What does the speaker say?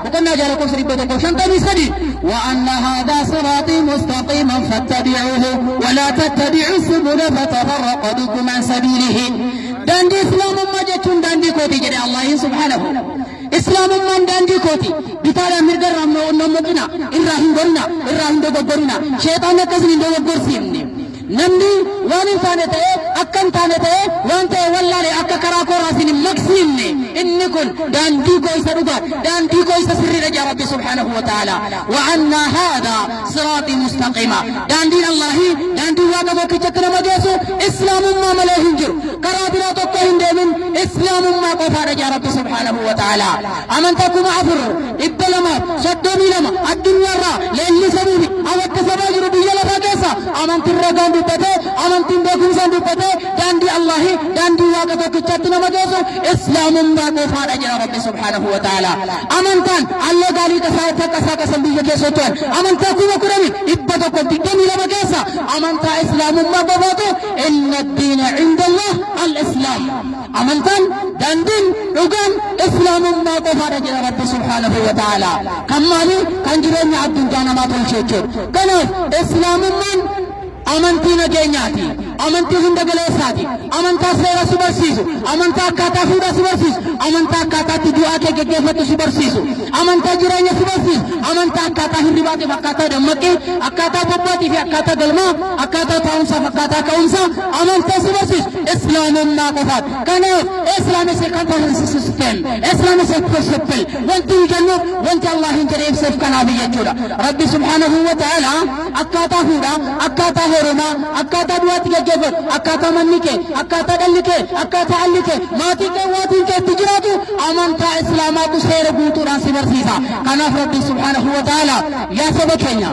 Boqonnaa 6 lakkoofsa 153: وأن هذا صراطي مستقيما فاتبعوه ولا تتبعوا السبل فتفرق بكم عن سبيله. Daandii islaamummaa jechuun daandii kooti jedhe Allahin subhaanahu. Islaamummaan daandii kooti. Bitaadhaan mirga irraa hin maqina, irraa hin gorina, irraa hin dogoggorina. Sheexaan akkasin hin dogoggorsiifne. Namni waan hin taane ta'ee, akka hin taane ta'ee, waan ta'e wallaale akka karaa kooraa isin hin maqsiifne. Inni kun daandii koo isa dhugaa, daandii koo isa sirriidha jaa Rabbi subhaanahu wa ta'ala. وأن هذا صراطي مستقيما. Daandiin Allahi, daandiin Waaqa tokkichatti nama geessu islaamummaa malee hin jiru. Karaa biraa tokko hin deemin, islaamummaa qofaadha jaa Rabbi subhaanahu wa ta'ala. Amantaa 4232 addunyaarraa leellisamuu fi awwattasamaa jiru biyya lafaa keessa, amantiin ragaan dubbatee, amantiin beekumsaan dubbatee, daandii Allahi, daandii Waaqa tokkichatti nama geessu islaamummaa qofaadha jira Rabbi subhaanahu wa ta'ala. Amantaan alloo gaalii kasaa takka biyya keessa turan amantaa 10,122 keessa amantaa islaamummaa qofaatu. إن الدين عند الله الإسلام. Amantaan daandiin dhugaan islaamummaa qofaadha jira Rabbi subhaanahu wa ta'ala. Kan maali? Kan jireenya addunyaa namaa tolche jechuudha. Kanaaf islaamummaan amantii nageenyaati, amantii hunda galeessaati, amantaa seera si barsiisu, amantaa akkaataa fuudhaa si barsiisu, amantaa akkaataatti du'aa kee geggeeffattu si barsiisu, amantaa jireenya si barsiisu, amantaa akkaataa hirribaatiif akkaataa dammaqii, akkaataa bobbaatii fi akkaataa galmaa, akkaataa taa'umsaaf akkaataa ka'umsaa amantaa si barsiisu islaamummaa qofaati. Kanaaf Islam is a comprehensive system, Islam is a principle wanti hin jennuuf, wanti Allah hin jedhe ibseef kanaaf jechuudha. Rabbi subhaanahu wa ta'ala akkaataa fuudhaa, akkaataa heerumaa, akkaataa du'aatti geggeeffatu, akkaataa manni kee, akkaataa dhalli kee, akkaataa alli kee, maatii kee, waatiin kee itti jiraatu amantaa islaamaatu seera guutuudhaan si barsiisa. Kanaaf Rabbi subhaanahu wa ta'ala yaa saba keenya